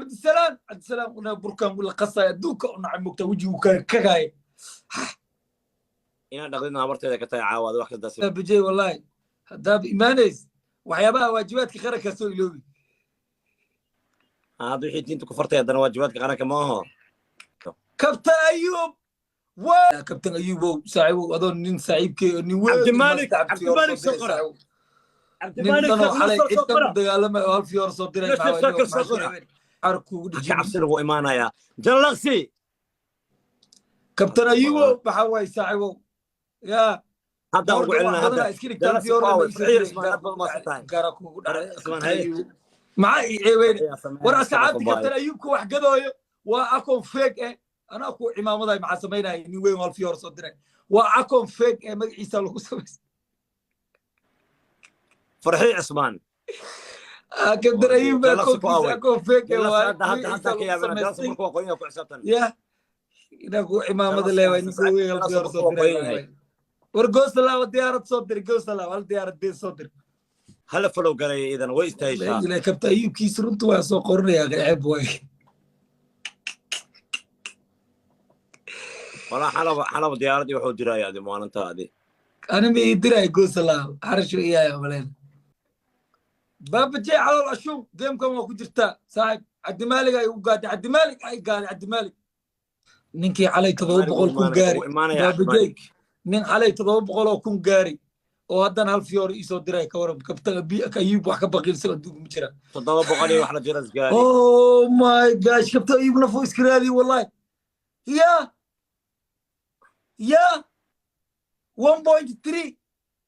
Cabdisalaam, Cabdisalaam una burkan la qasay adduunka u nacay, mogta wejigu ka kagaay. Inaan dhaqdina habarteeda ka tahay caawa wax kasta. Bijay, wallahi haddaaba imaanays waxyaabaha waajibaadka qarankaa soo iloobi. Hadda wixii diinta ku fartay, haddana waajibaadka qaranka ma aho. Kabtan Ayuub, Kabtan Ayuubow, saaxiibow, adoo nin saaxiibkey oo nin weyn. Cabdimalik, Cabdimalik soo qora. Nin dhanoo xalay cid dhan u dagaalamay oo hal fiyoor soo diray. Kugu cabsi lagu imaanayaa jallaqsi. Kabtan Ayuubow, maxaa waaye, saaxiibow, yaa? Hadda ugu celina hadda. Maxaa ii ceebeyne? War asxaabti, Kabtan Ayuubka wax gadooyo waa account fake eh. Anaa ku cimaamaday, maxaa samaynaya? Nin weyn hal fiyoor soo diray waa account fake ee magaciisa lagu samaystay. Farxii Cismaan. Kabtan Ayuub accountkiisa account fake eh waaye, magaciisa lagu samaystay. Ya inaa ku cimaamada leewaay, ninka weyn hal fiyoor soo diray. War goosalaaba diyaarad soo dir, goosalaaba hal diyaarad deen soo dir. Hala follow galay idan, way istahishaa. Ilaa Kabta Ayuubkiisa runta waa soo qoranayaa, ceeb waay. Walaa xalaba xalaba diyaaradii wuxuu diraya adi maalinta adi. Ani ma ii diray goosalaab, xarashu iyaaya maleen. Baabajey, calool ashuun, gamekan waa ku jirtaa saaxib. Cabdimaalig ay u gaaday, Cabdimaalig ay gaaday, Cabdimaalig ninkii xalay 700,000 gaari. Baabajey, nin xalay 700,000 gaari oo haddana hal fiyoor iisoo diray, ka waran? Kabtan Ayuub wax ka baqiilsan adduunka ma jira. 700 iyo wax la jira isgaari. Oh my gosh, Kabtan Ayuub nafuu iska raadiye wallahi. Ya 1.3.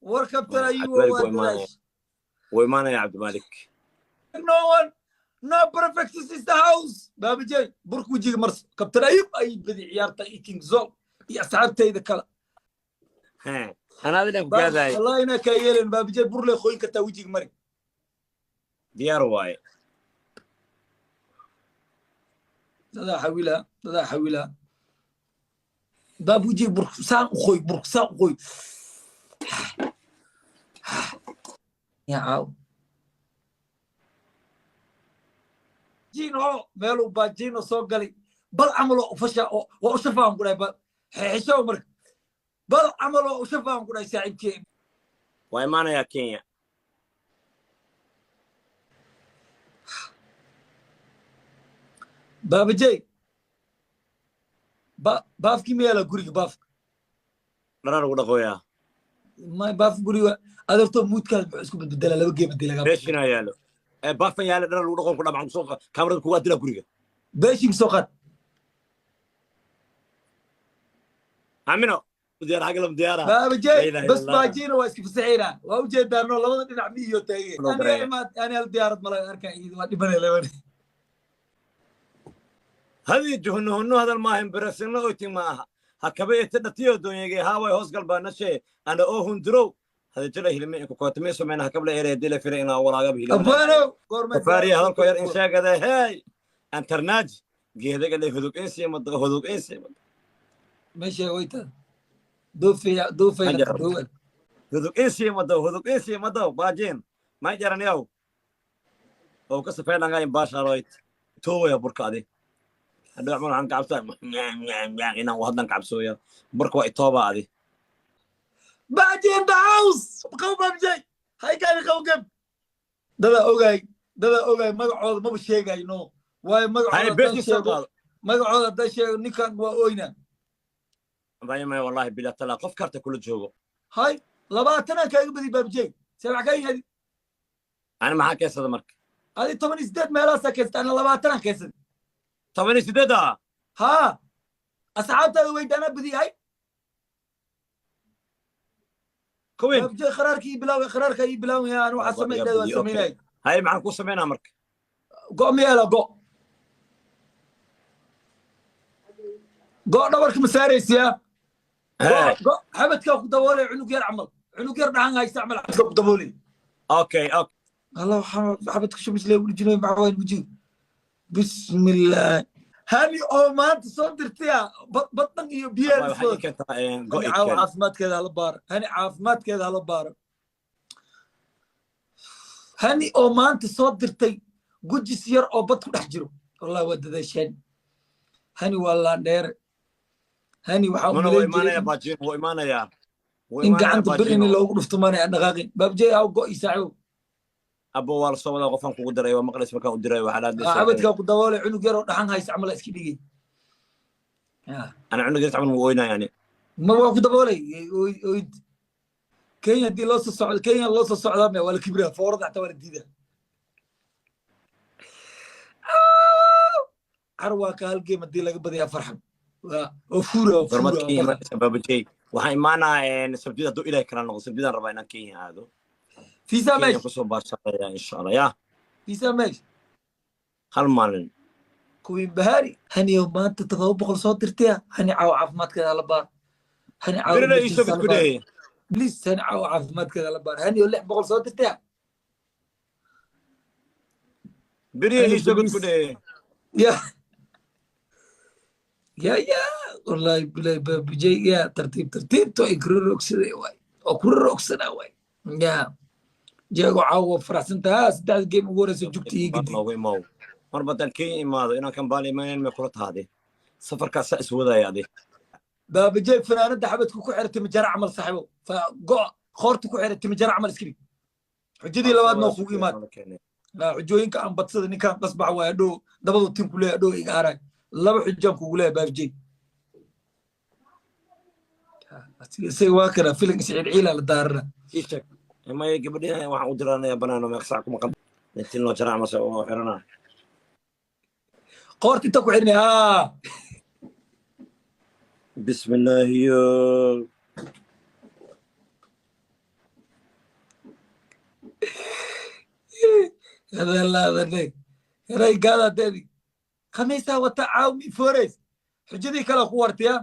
War Kabtan Ayuub waa dilaash. Wuu imaanaya Cabdimalik. No one, no perfect is the house. Baabajey, burka wejiga marso. Kabtan Ayuub ay badi ciyaarta iyo King Zol iyo asxaabtayda kale. Anaa adinan ku gaadaay. Wallahi inaa kaa yeelen, Baabajey, burley qoyn kartaa, wejiga mari. Diyaar waaye. Dadaa xawila, dadaa xawila. Baab, wejiga burk saan u qoy, burk saan u qoy. Yacaaw jino meeluu baa jino soo galay, bal camaloo ufasha waa ushafaan ku dhahay, bal xexishow marka, bal camaloo ushafaan ku dhahay saaxiibkee. Waa imaanayaa Kenya. Baabajey, baafkii ma yaalaa guriga baafka? Dharaa lagu dhaqooyaa. May, baaf guriga adeertoo muudkaas muxuu isku bedbedelaa? Laba geema dilagaa. Beeshinaa yaalo, baafan yaalo, dhara lagu dhaqoon ku dhamaan soo kaamarada kugaa dilaa guriga. Beeshinka soo qaad. Amino diyaar xagga diyaara. Baabajey, bas baajina waa iska fasaxaynaa, waa ujeedaa no labada dhinac mi iyo taage. Aniga imaad, ani hal diyaarad mala arkaa, waa dhibanay labada. Hadii juhnuhunu hadal maahan berasinno oytin ma aha hakaba ete dhatiyo doonyege haaway hoos galbaanashe ana oo hundurow hadijala hilime inku kootime somena hakabla ere dile fire inaa walaagaba hilime hadalko yar in sheegada hey antarnaaj geedaga le hudug insiimada hudug insiimada. Meesha wayta doofaya doofaya. Hudug insiimada hudug insiimada baajin may jaraniyaw oo ka safeynanga in baasharoyt toowaya burka adi hadhow camal waxaan kacabsaa inaan haddan kacabsooya burka waa itooba adi. Baajin the house qaw, baabjay haygaani qaw geb. Dadaa ogaay, dadaa ogaay, magacooda maba sheegayno waayo magacooda haddaan sheego ninkan waa oyna. Maya maya, wallahi bila talaa qof karta kula joogo. Hay, 20-aan kaaga badi, baabjay, see wax kaa yihadi? Ani maxaa keensada marka? Adi 18 meelahaasaa keensata, ana 20-aan keensada. 18 ah? Haa, asxaabtaada weydaanaa badiyahay. Kuwin baabjay, kharaarkii bilaaw, kharaarka ii bilaawaya, aan waxaa samayn dhahay waan samaynay. Hay, maxaan ku samaynaa marka? Go' ma yeela, go' go' dhabarka ma saaraysiyaa? Go' xabadkaa ku daboolay, cunug yar camal, cunug yar dhahan haysta camal, xabadkaa ku daboolay. Okay okay. Allah, waxaan xabadka shubis lee wujinay maxaa wajiga. Bismillah, hani oo maanta soo dirtaya baddan iyo biyaha. Caafimaadkeeda hala baaro, hani caafimaadkeeda hala baaro. Hani oo maanta soo dirtay gujis yar oo bad ku dhex jiro. Wallahi waa dadaasheen. Hani waa laandheere. Hani waxaa u Mana waa malayn jiray imaanaya Baajino, wuu imaanayaa. Wuu in imaanayaa gacanta bir in Baajino. loogu dhufto maanay aan dhaqaaqin. Baabjey aw go'i saaxiibow. Abo, waa la soo wadaa. Qofaan kugu diray waa maqlays markaan u diray waxaa Aa, xabadkaa ku daboolay, cunug yaroo dhaxan haysa camal iska dhigay. Ana cunug yar camal wuu oynaa yani. Ma waa ku daboolay oyd. Kenya haddii loo soo socdo, Kenya loo soo socdaa, me waa la kibraa, foorada xataa waa la diidaa. Car waa ka hal game haddii laga badiyaa farxan waa fuura, waa Gormad fuura. Kenya Waa farxan. Imaanaysa Baabajey? Waxaan imaanaa Sabtida hadduu Ilaahay kala noqdo. Sabtidaan rabaa inaan Kenya aado. Fiisa Kenya meesh kusoo baashaqeeya insha Allah ya. Fiisa meesh? Hal maalin. Kuwiin bahari haniyo maanta 700 soo dirtaya. Hani caawa caafimaadkeeda hala baar. Hani caawa Birina iisoo emergency gad hala ku baar. dhehe. Please, hani caawa caafimaadkeeda hala baar. Haniyo 600 soo dirtaya. Birina Hani iisoo gad ku please. dhehe. Ya ya ya, wallahi bilahi baabujey ya, tartiib tartiibto ay kula roogsaday waay oo kula roogsanaa waay. Ya jeego, caawa waa faraxsan tahaa. Saddexda game ugu horeysa jugta ii gedi. Noogu imow mar badan Kenya imaado inaan Kambaala imaanayn may kula tahade? Safarkaasaa iswadaya adi. Baabujey, fanaanada xabadka ku xirtay majara camal saaxiibo, fa go qoorta ku xiray timajara camal iska dhig. Xujadii labaadna waa kugu imaad. Xujooyinka aan badsada ninkaan qasbax waay, adhow dabadu tin ku leeyahay, adhow iga araay. Laba xujaan kugu leeyahay baabujey. Isaga waa kana filin isciilciila la daarana. Ii sheeg maya, gabadhi waxaan u diranaya banaano meeq saac ku maqan intiin loo jaraa mase oo xirana. Qoorta inta ku xirnay haa. Bismillaahi yo. Hadalaadane heray gaadadeedi khamiisaa wata caawmi foreys. Xujadii kale ku wartiya.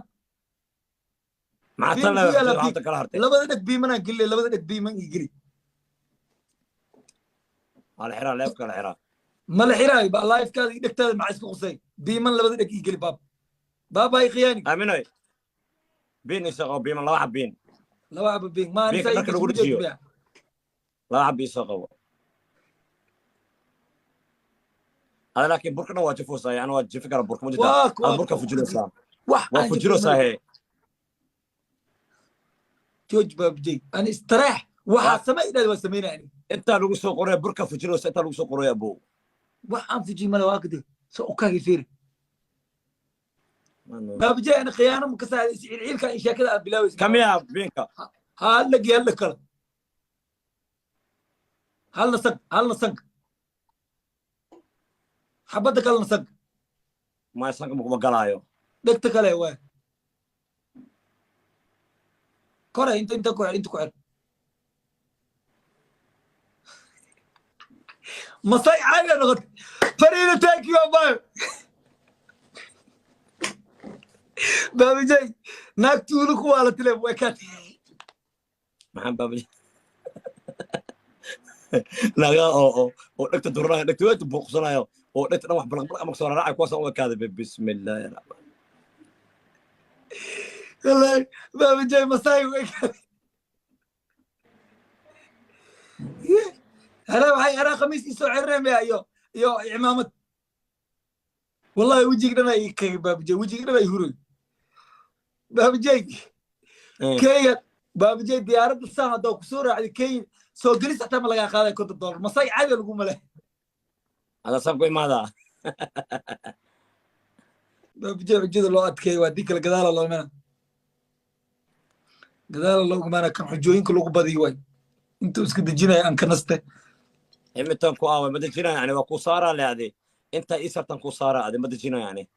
Maxaa tan Biin ku yaala leedahay kala hartay? Labada dheg biimanaan gelile, labada dheg biiman ii geli. Waa la xiraa, leefka la xiraa. Ma la xiraayo ba lifekaada iyo dhegtaada maxaa isku qusay? Biiman labada dheg ii geli, baab baaba i khiyaani. Aaminoy, biin isoo qabo, biiman laba xab biin. Laba xaba biin ma Biinka anisa dharka lagu dhajiyo. Laba xab isoo qabo ada, laakiin burka dhan waa jafoosaa yani, waa jafi kara burka ma jirtaa. Waa Aad burka fujinaysaa. Wax waa aan fujinaysaa hee. Jooj baabjey, ani istareex waxaa samay idhahda waa samaynaya ani. Intaa lagu soo qoraya burka fujinaysa, intaa lagu soo qoraya abow. Wax aan fujiy male, waa kade soo ukaagi fiiri baabjey, ani khiyaano ma kasaa isciilciilka in sheekada aad bilaawaysa. Kamiya biinka? Hal dheg iyo hal dheg kale, halna sank, halna sank, xabadda kalena sank. Ma sanka makuma galaayo. Dhegta kale waay kore inta inta ku xir, inta ku xir. Masay caadi noqotay. Fariida, thank you abayo. Baabijay naag tuulo ku waalatile way ka. Maxaan baabajey naga oo dhegta duranaya, dhegta weynta buuqsanayo oo dhegta dhan wax balaq balaq ama soo raraacay, kuwaasaan u ekaaday. Bismillaahi raxmaan. Wallahi baabijay masay way ka. Anaa waxay anaa khamiis isoo xirnay iyo cimaamad. Wallahi wejiga dhan ay kagay baabijay, wejiga dhan ay huroy baabijay. Kenya baabijay, diyaaradda saan haddaa kusoo raacday Kenya soo gelis xataa ma lagaa qaaday $50. Masay caadi lagu male. Adaa saan ku imaadaa. Baabijay xujada loo adkeeyo waa dii kale gadaala loo imana, gadaala loo imana. Kan xujooyinka lagu badiyo waay intuu iska dejinaya aan ka naste. Imitan ku aaway ma dejinayo yani, waa kuu saaraa le adi, intaa ii sartan kuu saaraa adi, ma dejinayo yani.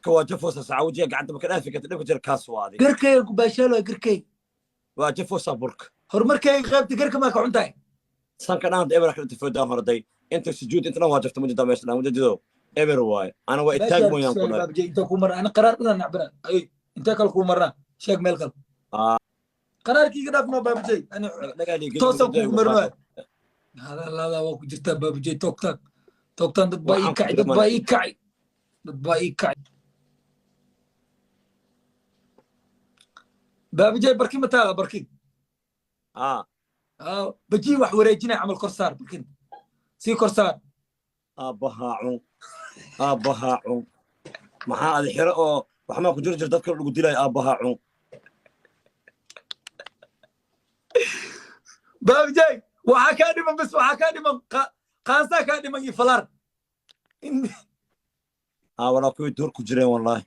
Ka waa jafoosa saca wejiga gacanta ma ka dhaafi karta, dhibka jira kaas waa adi. Garkayga ku baashaalo waa garkayga. Waa jafoosa burka. Horumarkayga qaybta garka maa ka xun tahay. Sanka dhan hadda eber ka foodaan horday inta sujuud inta dhan waa jafta, mujida meesha dhan mujido eber waaye, ana waa itaag mooyaan ku dhahay. Baabijay inta kuu marna ana qaraar dhan nacbana ay intee kale kuu marnaa, sheeg meel kale. Qaraarkiiga dhaaf noo baabijay ani toosan kugu marnaa. Hadallada waa ku jirtaa baabijay, toogtaan toogtaan, dad baa ii Waxaan ku kacay, dad baa ii kacay, dad baa ii kacay. Baabijay barkin ma taala barkin? Bajii wax wareejinaya camal kor saar barkin, sii kor saar. Aabbahaa cun, aabbahaa cun. Maxaa adi xiro oo waxmaa ku jiri jir dadka lagu dilaayo? Aabbahaa cun. Baabijay, waxaa kaa dhiman bas, waxaa kaa dhiman qaansaa kaa dhiman iyo falaar. Aa, walaa kuwii duur ku jireen, wallaahi.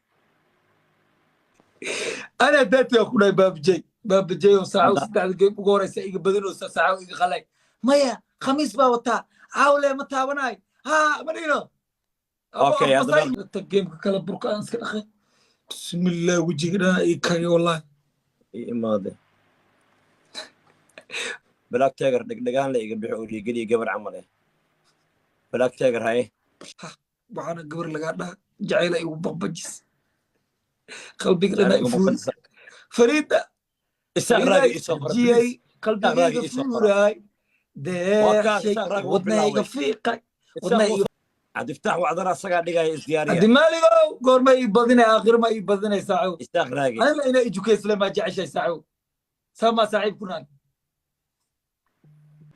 Ana daatiga ku dhahay, Baabijay, Baabijay oo saaxo saddexda game ugu horeysa iga badinaysa, saaxo iga qalay. Maya, khamiis baa wataa caawle, ma taabanaay ha ma dhigno. Okay, hadda Gameka kale burka aan iska dhaqay. Bismillah, wejiga dhana ii kagay, wallahi. Ii imaade Black Tiger, dhegdhegaan la iga bixi oo dhiigeliya gabar camal eh. Black Tiger, haye. Waxaana gabar lagaa dhaha jacayla igu baqbajis, qalbiga dhana ifuuri. Fariida Isaaq Raagi isoo qora. Jiyay Raagi qalbigayga isoo qora. fuuraay Waa kaas, deeqshay Isaaq Raagi wuu wadnahayga bilaabay. fiiqay wadnahayga. Cabdiftaax wacdana asagaa dhigaya, isdiyaariya. Cabdimaaligow, goorma ii badinay? Aakhir ma ii badinay, saaxiib? Isaaq Raagi. Aniga inaa ijukaysle maa jeceshay, saaxiib? Saamaa saaxiib ku nahay?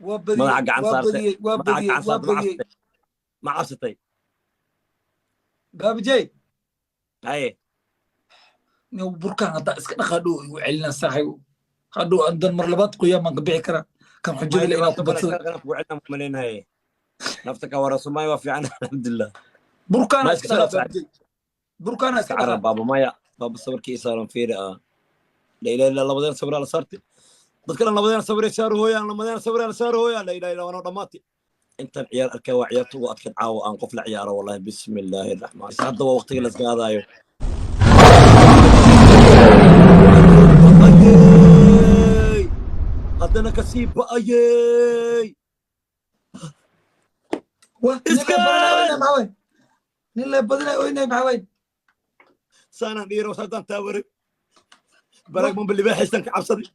Waa badiyey. Madaxa gacan Waa saartay. badiyey, waa Madaxa badiyey. gacan Waa saartay, ma badiyey. cabsatay? Ma cabsatay? Baabijay. Haye. Burkaan haddaa iska dhaqaa dhow igu celinaa, saaxiib. Hadhow andan mar labaad qoyaamaan ka bixi karaa kan xujada le inaa ku badsada. Malaynaye nafta ka wara sumay waa fiican, alxamdulilah. Burkaana Ma iska iska dhaqaa. soo Baabijay, burkaana iska carar dhaqaa. Baaba, maya baaba, sawirkii isaaran fiiri. Ah, la ilaha illa, labadeen sawir la saartay. Dadka dhan labadeen sawir ay saaro hooyaan, labadeen sawir la saaro hooyaan. La ilaha illa, wana dhamaatay. Intan ciyaar arkay waa ciyaarta ugu adkayd caawa aan qof la ciyaaro, wallahi. Bismillaahi raxmaan. Hadda waa waqtiga la isgaadaayo. Ayey, haddana kasii ba'ayey. Wah, nin Iska! lee badinaa oynay maxaa waay? Nin lee badinaa oynay maxaa waay? Saanaan dhiiro saadaan taaware barag mamba libaaxaysan ka cabsaday.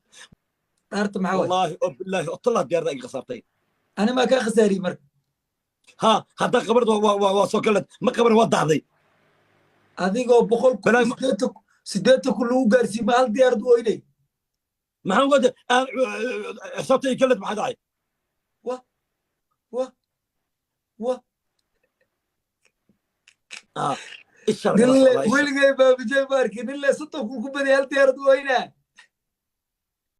Dhaarta maxaa waay? Wallaahi oo bilaahi oo tallah, diyaarada iga khasaartay. Ani maa kaa khasaariyey marka? Ha, haddaa qabarad waa soo galad, ma qaban, waa dahday. Adigoo 100 kun Balaag 80 kun lagu gaarsiiy, ma hal diyaarad u oynay? Maxaan uga xisaabta i galad, maxaa dhacay? Wah, wah, wah. Ah, isha Nin lagala le socdaa, isha. Weligay Baabijay ma arkin nin le 30 kun ku badiyay hal diyaarad u oynaa.